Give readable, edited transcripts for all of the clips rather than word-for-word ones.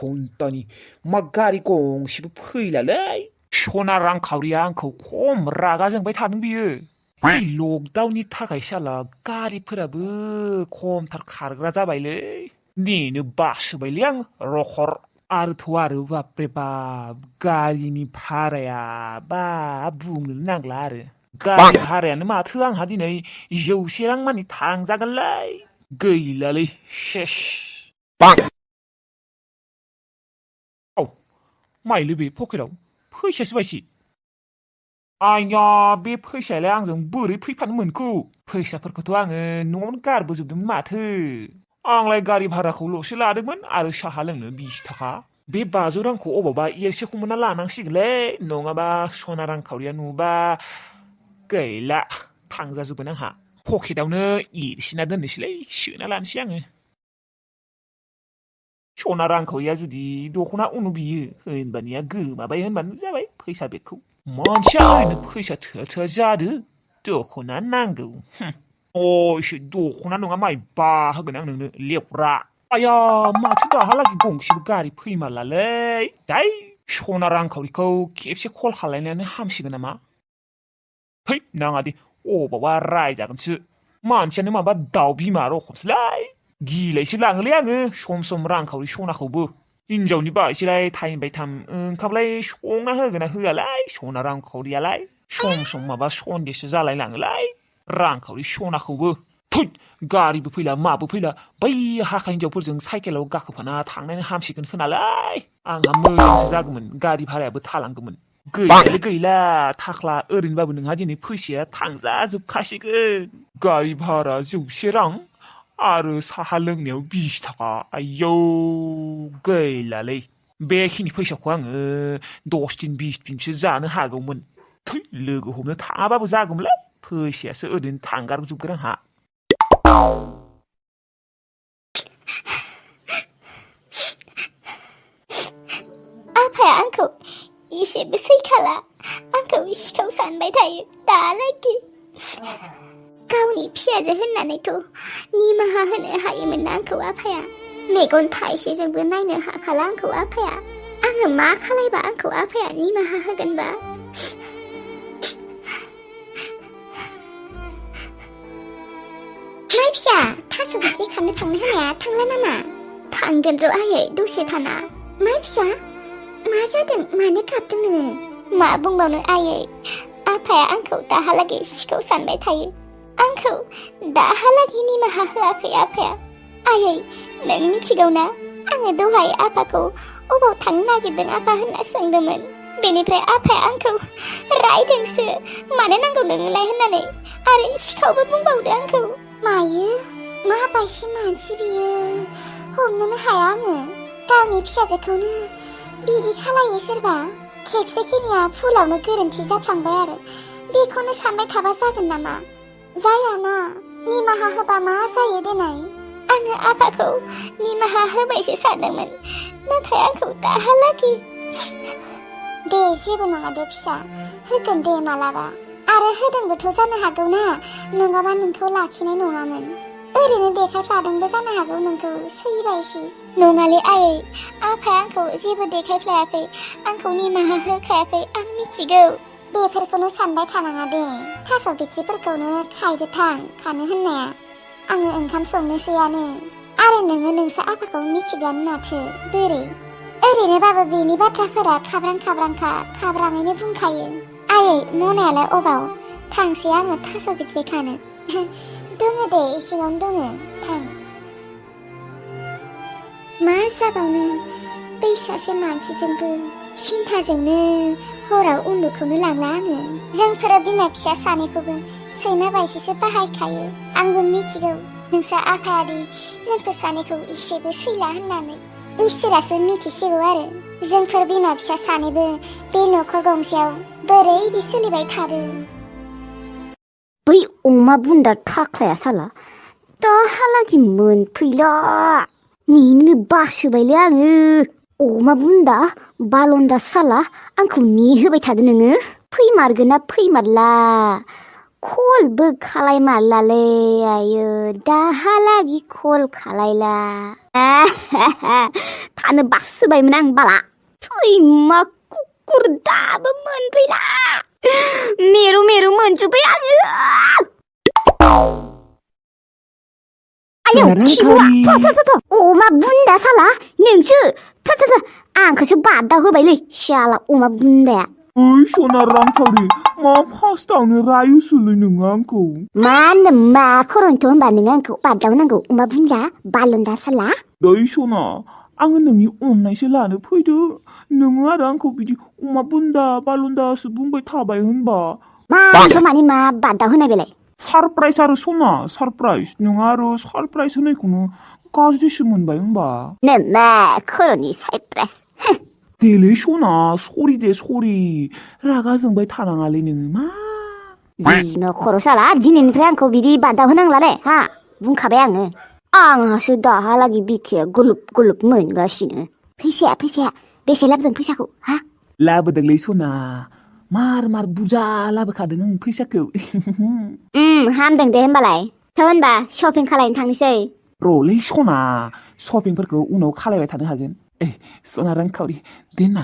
घन्टानि मा गारि गंसेबो फैलालै सना रांखावरिया आंखौ खम रागा जोंबाय थादों बियो लकडाउननि थाखाय साला गारिफोराबो खमथार खारग्रा जाबायलै नेनो बासोबायलै आं रखर आरो बाप्रे बाप गारिनि भाराया बुंनो नांला आरो गारि भारायानो माथो आंहा दिनै 100 रां मानि थांजागोनलै गैलालै सेस माइलै बे पकेटाव फैसासो बायसि आइया बे फैसायालाय आंजों बोरै फैफानो मोनखो फैसाफोरखौथ' आङो न'आवनो गारबोजोबदोंमोन माथो आंलाय गारि भाराखौल'सो लादोंमोन आरो साहा लोंनो 20 थाखा बे 500 रांखौ अबावबा एरसेखौ मोनना लानांसिगोनलै नङाबा सना रांखावरिया नुबा गैला थांजाजोबगोन आंहा पकेटावनो एरसिना दोननोसैलै सोना लानोसै आङो सना रांखावरिया जुदि दख'ना उनु बियो होनबानिया गोमाबाय होनबानो जाबाय फैसा बेगखौ मानसिया ओरैनो फैसा थोआ जादो दख'ना नांगौ एसे दख'ना नङा माइबा होगोन आं नोंनो लेवरा आया माथो दाहालागै गंसेबो गारि फैमारलालै दाय सना रांखावरिखौ खेबसे कल खालायनायानो हामसिगोन नामा है नाङा दे अबावबा रायजागोनसो मानसियानो माबा दाउ बिमा रखमसोलाय गिलायसो लाङोलै आङो सम रांखावरि सनाखौबो हिनजावनि बायसोलाय टाइम बाय टाइम ओंखामलाय संना होगोना होआलाय सना रांखावरियालाय सम माबा सन्देसो जालाय लाङोलाय रांखावरि सनाखौबो थुद गारिबो फैला माबो फैला बै हाखा हिनजावफोरजों साइकेलाव गाखोफाना थांनायानो हामसिगोन खोनालाय आंहा मोजांसो जागौमोन गारि भारायाबो थालांगौमोन गैला थाख्ला ओरैनोबाबो नोंहा दिनै फैसाया थांजाजोबखासिगोन गारि भारा 100 रां आरो साहा लोंनायाव 20 थाखा आयौ गैलालै बेखिनि फैसाखौ आङो 10 दिन 20 दिनसो जानो हागौमोन थै लोगो हमनो थाङाबाबो जागौमोनलै फैसायासो ओरैनो थांगारजोबगोन आंहा आफाया आंखौ एसेबो सैखाला आंखौ सिखाव सानबाय थायो दालागि गावनि फिसाजो होननानैथ' निमाहा होनो हायोमोन आंखौ आफाया मेगन थाइसेजोंबो नायनो हाखाला आंखौ आफाया आङो मा खालायबा आंखौ आफाया निमाहा होगोनबा माइ फिसा थास' बिथ्रि खानो थांनो होनाया थांला नामा थांगोन र' आयै दसे थाना माइ फिसा मा जादों मानो गाबदों नोङो मा बुंबावनो आयै आफाया आंखौ दाहालागै सिखाव सानबाय थायो आंखौ दाहालागै निमाहा होआखै आफाया आयै नों मिथिगौ ना आङो दहाय आफाखौ अबाव थांनो नागिरदों आफा होनना सोंदोंमोन बेनिफ्राय आफाया आंखौ रायदोंसो मानो नांगौ नोंनोलाय होननानै आरो सिखावबो बुंबावदो आंखौ मायो माबायदि मानसि बियो हमनोनो हाया आङो गावनि फिसाजोखौनो बिदि खालायो सोरबा खेबसेखिनिया फुलावनो गोरोन्थि जाफ्लांबाय आरो बेखौनो सानबाय थाबा जागोन नामा जायाना निमाहा होबा मा जायो देनाय आङो आफाखौ निमाहा होबायसो सानदोंमोन नाथाय आंखौ दाहालागै दे जेबो नङा दे फिसा होगोन दे मालाबा आरो होदोंबोथ' जानो हागौ ना नङाबा नोंखौ लाखिनाय नङामोन ओरैनो देखायफ्लादोंबो जानो हागौ नोंखौ सैबायसि नङालै आयै आफाया आंखौ जेबो देखायफ्लायाखै आंखौ निमाहा होखायाखै आं मिथिगौ बेफोरखौनो सानबाय थानाङा दे थास' बिथ्रिफोरखौनो खायदो थां खानो होननाया आङो ओंखाम संनोसैयानो आरो नोङो नोंसा आफाखौ मिथिगोन माथो बोरै ओरैनोबाबो बेनि बाथ्राफोरा खाब्रांखा खाब्राङैनो बुंखायो आयै मनायालाय अबाव थांसै आङो थास' बिथ्रि खानो दङ दे इसिङावनो दङ थां मा जाबावनो बै सासे मानसिजोंबो सिन्थाजोंनो हराव उन्दुखौनो लांला आङो जोंफोरो बिमा फिसा सानैखौबो सैमा बायदिसो बाहायखायो आंबो मिथिगौ नोंसा आफायादि जोंफोर सानैखौ इसेबो सैला होननानै इसोरासो मिथिसिगौ आरो जोंफोर बिमा फिसा सानैबो बे न'खर गंसेयाव बोरै इदि सोलिबाय थादों बै अमा बुन्दा थाख्लाया साला दाहालागि मोनफैला नेनो बासोबायलै आङो अमा बुन्दा बालन्दा साला आंखौ नेहोबाय थादो नोङो फैमारगोना फैमारला कलबो खालायमारलालै आयो दाहालागि कल खालायला थानो बासोबायमोन आं बाला सैमा कुकुर दाबो मोनफैला मेरु मेरु मोनजोब्बाय आङो आयौ खिबुआ अमा बुन्दा साला नोंसो आंखौसो बादा होबायलै शाला अमा बुन्दाया ओइ सना रांखावरि मा फार्स्टआवनो रायोसोलै नोङो आंखौ मा होनो मा खरनथ' होनबा नों आंखौ बादावनांगौ अमा बुन्दा बालन्दा साला दै सना आङो नोंनि अननायसो लानो फैदो नोङो आरो आंखौ बिदि अमा बुन्दा बालुन्दासो बुंबाय थाबाय होनबा माथ' मानि मा बादाव होनाय बेलाय सारप्राइज आरो सना सारप्राइज नोङो आरो सारप्राइज होनायखौनो गाज्रिसो मोनबाय होनबा नो मा खर'नि सारप्राइज देलै सना सरि दे सरि रागा जोंबाय थानाङालै नोङो मा बिनो खर' साला दिनैनिफ्राय आंखौ बिदि बादाव होनांला दे हा बुंखाबाय आंहासो दाहालागै बिखाया गुलुब गुलुब मोनगासिनो फैसाया बेसे लाबोदों फैसाखौ हा लाबोदोंलै सना मार बुरजा लाबोखादों आं फैसाखौ हामदों दे होमबालाय थ' होनबा शपिं खालायनो थांनोसै रलै सना शपिंफोरखौ उनाव खालायबाय थानो हागोन सना रांखावरि देना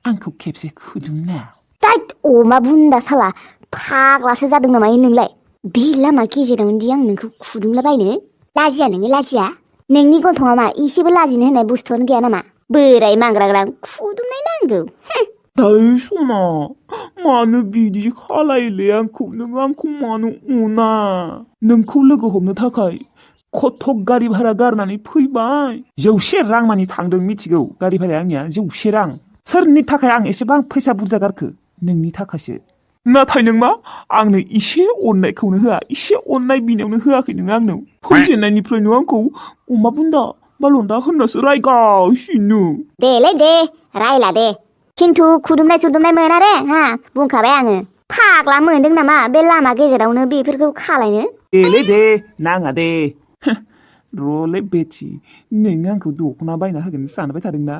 आंखौ खेबसे खुदुमना दाइट अमा बुन्दा साला फाग्लासो जादों नामा नोंलाय बे लामा गेजेरावनोदि आं नोंखौ खुदुमलाबायनो लाजिया नोङो लाजिया नोंनि गन्थङा मा एसेबो लाजिनो होननाय बुस्थुआनो गैया नामा बोराय मांग्राग्रां खुदुमनाय नांगौ दाय सना मानो बिदि खालायले आंखौ नों आंखौ मानो अना नोंखौ लोगो हमनो थाखाय खथक गारि भारा गारनानै फैबाय 100 रां मानि थांदों मिथिगौ गारि भाराया आंनिया 100 रां सोरनि थाखाय आं एसेबां फैसा बुरजा गारखो नोंनि थाखायसो नाथाय नों मा आंनो इसे अननायखौनो होआ इसे अननाय बिनायावनो होआखै नों आंनो फैजेननायनिफ्रायनो आंखौ अमा बुन्दा बालन्दा होननासो रायगासिनो देलै दे रायला दे खिन्थु खुदुमनाय मोना दे हा बुंखाबाय आङो फाग्ला मोनदों नामा बे लामा गेजेरावनो बेफोरखौ खालायनो देलै दे नाङा दे रलै बेथि नों आंखौ दख'ना बायना होगोन सानबाय थादोंना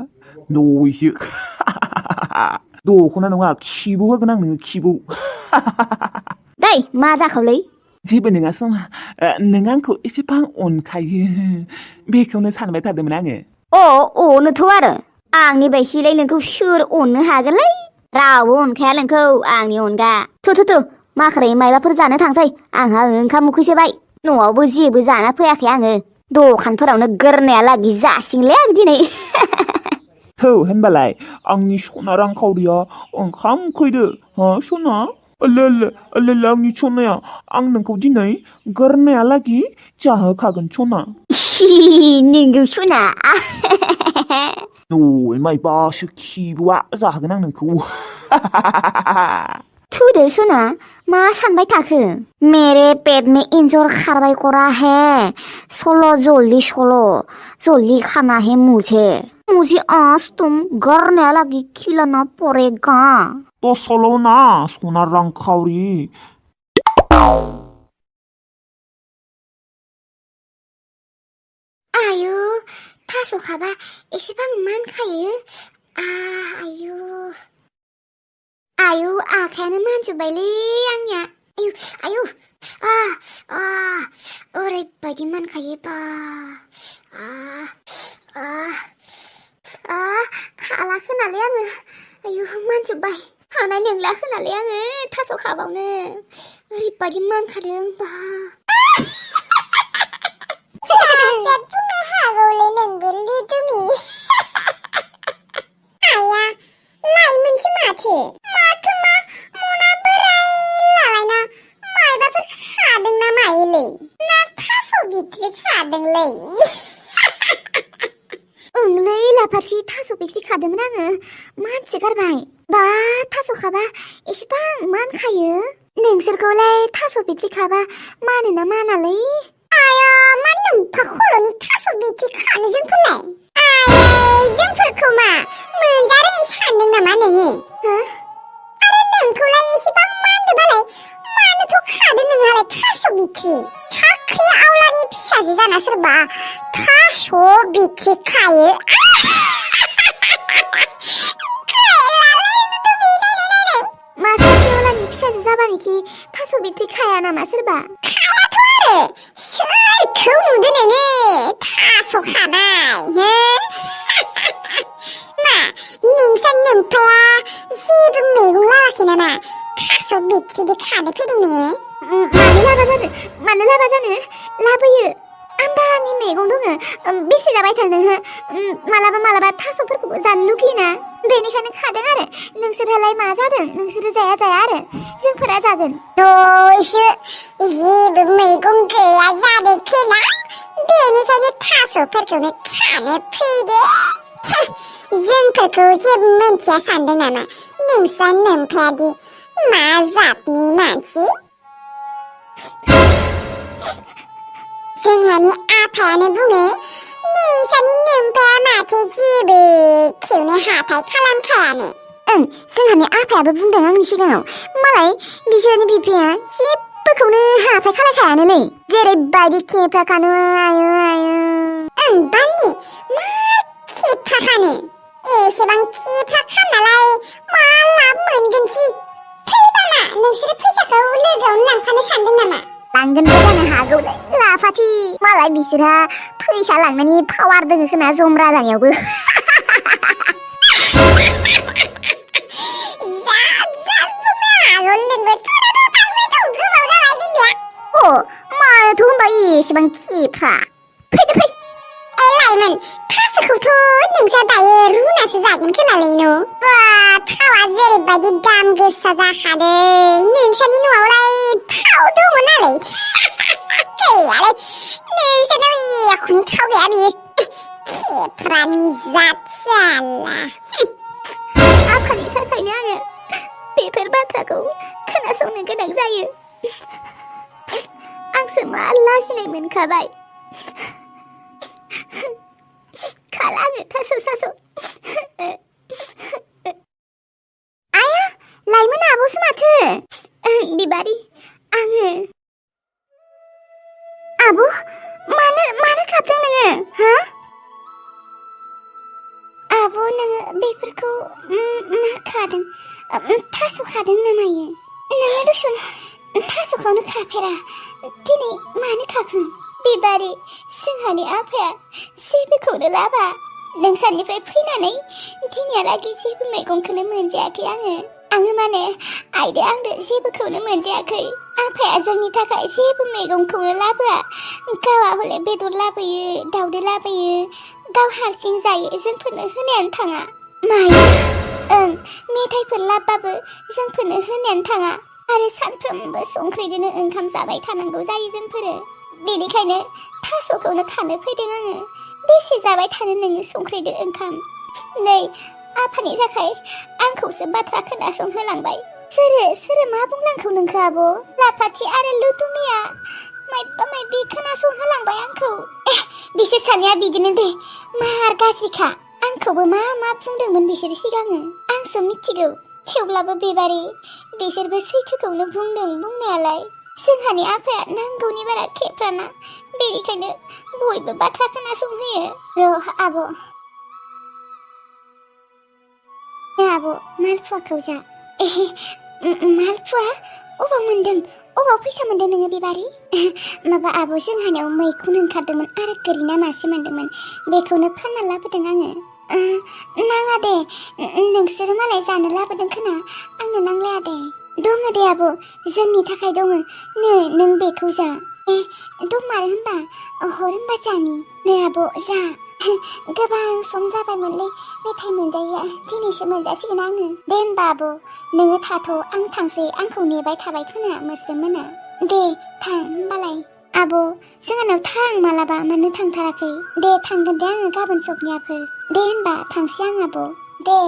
दयसो दख'ना नङा खिबु होगोन आं नोङो खिबु दै मा जाखौलै जेबो नङा समा नों आंखौ एसेबां अनखायो बेखौनो सानबाय थादोंमोन आङो अनोथ' आरो आंनि बायसिलाय नोंखौ सोर अननो हागोनलै रावबो अनखाया नोंखौ आंनि अनगा थु माख्रै मायबाफोर जानो थांसै आंहा ओंखाम उखैसोबाय न'आवबो जेबो जाना फैयाखै आङो दखानफोरावनो गोरनायालागै जासिगोनलै आं दिनै थौ होनबालाय आंनि सना रांखावरिया ओंखाम उखैदो हा सना अल्ले आंनि सनाया आं नोंखौ दिनै गोरनायालागै जाहोखागोन सना नोंगौ सना मायबासो खिबुआ जाहोगोन आं नोंखौ थुदो सना मा सानबाय थाखो मेरे पेट में एन्जर खारबाय करा है सोलो जल्दी खाना है मुझे आज तुम गोरनायालागै खिलाना पड़ेगा तो सलो ना सना रांखावरि आयु थास'खाबा एसेबां मानखायो आयु आखायानो मानजोब्बायलै आंनिया आयु ओरैबायदि मानखायो बा खाला खोनालै आङो आयु मानजोब्बाय हानाय नंला खोनालै आङो थास'खाबावनो ओरैबायदि मानखादों बा बुंनो हागौलै नोंबो लुदुमि आया लाइमोनसो माथो मा मना बोराय लालायना मायबाफोर खादों ना मायोलै ना थास' बिथ्रि खादोंलै ओंलै लाफाथि थास' बिथ्रि खादोंमोन आङो मानसि गारबाय बा थास' खाबा एसेबां मानखायो नोंसोरखौलाय थास' बिथ्रि खाबा मानोना मानालै आया मा नोम्फा खर'नि थास' बिथ्रि खानो जोंफोरलाय जोंफोरखौ मा मोनजारोङै सानदों नामा नोङो आरो नोंखौलाय एसेबां मानदोबालाय मानोथ' खादो नोंहालाय थास' बिथ्रि साख्रि आवलानि फिसाजो जाना सोरबा थास' बिथ्रि खायो मा साख्रि आवलानि फिसाजो जाबानोखि थास' बिथ्रि खाया नामा सोरबा खायाथ' आरो सोरखौ नुदो नोङो थास' थास'खाबाय हो मा नोंसा नोमफाया जेबो मैगं लागाखै नामा थास' बिथ्रिदो खानो फैदों नोङो मानो लाबा जानो लाबोयो आमबानि मैगं दङ बेसे जाबाय थानो मालाबा थास'फोरखौबो जानो लुगैयोना बेनिखायनो खादों आरो नोंसोरहालाय मा जादों नोंसोरो जाया आरो जोंफोरा जागोन दयसो जेबो मैगं गैया जादों खोना बेनिखायनो थास'फोरखौनो खानो फैदो जोंफोरखौ जेबो मोनथिया सानदों नामा नोंस्रा नोमफायादि मा जातनि मानसि जोंहानि आफायानो बुङो नोंसानि नोमफाया माथो जेबोखौनो हाथाय खालामखायानो जोंहानि आफायाबो बुंदों आंनि सिगाङाव मालाय बिसोरनि बिफाया जेबोखौनो हाथाय खालायखायानोलै जेरैबायदि खेफ्राखानो आयु बालि मा खेफ्राखानो एसेबां खेफ्रा खामनालाय मा लाब मोनगोनसि फैबाना नोंसोरो फैसाखौ लोगोआवनो लांफानो सानदों नामा लांगोनबो जानो हागौलै लाफाथि मालाय बिसोरहा फैसा लांनायनि पावार दोङो खोना जमरा जानायावबो मानोथ' होनबा एसेबां खेफ्रा फैदो फै लाइमोन थास'खौथ' नोंसा दायो रुनासो जागोन खोनालै न' बा थावा जेरैबायदि दाम गोसा जाखादों नोंसानि न'आवलाय थाव दङ नालाय गैयालै नोंसानाव एख'नि थाव गैया बियो खेफ्रानि जात जाला आफानि थाखायनो आङो बेफोर बाथ्राखौ खोनासंनो गोनां जायो आंसो मा लाजिनाय मोनखाबाय खाला आङो थास' आया लाइमोन आब'सो माथो बिबारि आङो आब' मानो खाबदों नोङो हा आब' नोङो बेफोरखौ मा खादों थास' खादों नामायो नोङो दसन थास'खौनो खाफेरा दिनै मानो खाखो बिबारि जोंहानि आफाया जेबोखौनो लाबा नोंसानिफ्राय फैनानै दिनैहालागै जेबो मैगंखौनो मोनजायाखै आङो माने आइदो आंदो जेबोखौनो मोनजायाखै आफाया जोंनि थाखाय जेबो मैगंखौनो लाबोआ गावआ हले बेदर लाबोयो दाउदै लाबोयो गाव हारसिं जायो जोंफोरनो होनायानो थाङा माया मेथाइफोर लाबबाबो जोंफोरनो होनायानो थाङा आरो सानफ्रोमबो संख्रिजोंनो ओंखाम जाबाय थानांगौ जायो जोंफोरो बेनिखायनो थास'खौनो खानो फैदों आङो बेसे जाबाय थानो नोङो संख्रिदो ओंखाम नै आफानि थाखाय आंखौसो बाथ्रा खोनासंहोलांबाय सोरो मा बुंलांखौ नोंखो आब' लाफाथि आरो लुदुमिया मायबा मायबि खोनासंहोलांबाय आंखौ बिसोर सानैया बिदिनो दे मार गाज्रिखा आंखौबो मा बुंदोंमोन बिसोर सिगाङो आंसो मिथिगौ थेवब्लाबो बेबारि बिसोरबो सैथोखौनो बुंदों बुंनायालाय जोंहानि आफाया नांगौनि बारा खेफ्राना बेनिखायनो बयबो बाथ्रा खोनासंहोयो र' आब' मालपुवाखौ जा मालपुवा अबाव फैसा मोनदों नोङो बिबारि माबा आब' जोंहानियाव मैखुन ओंखारदोंमोन आरो गोरिना मासे मोनदोंमोन बेखौनो फानना लाबोदों आङो नाङा दे नोंसोरो मालाय जानो लाबोदों खोना आंनो नांलाया दे दङ दे आब' जोंनि थाखाय दङ नों बेखौ जा दंमारो होनबा हर होनबा जानि नै आब' जा गोबां सम जाबायमोनलै मेथाइ मोनजायैया दिनैसो मोनजासिगोन आङो दे होनबा आब' नोङो थाथ' आं थांसै आंखौ नेबाय थाबाय खोना मोस्रोमोना दे थां होनबालाय आब' जोंहानाव थां मालाबा मानो थांथाराखै दे थांगोन दे आङो गाबोन सबनियाफोर दे होनबा थांसै आं आब' दे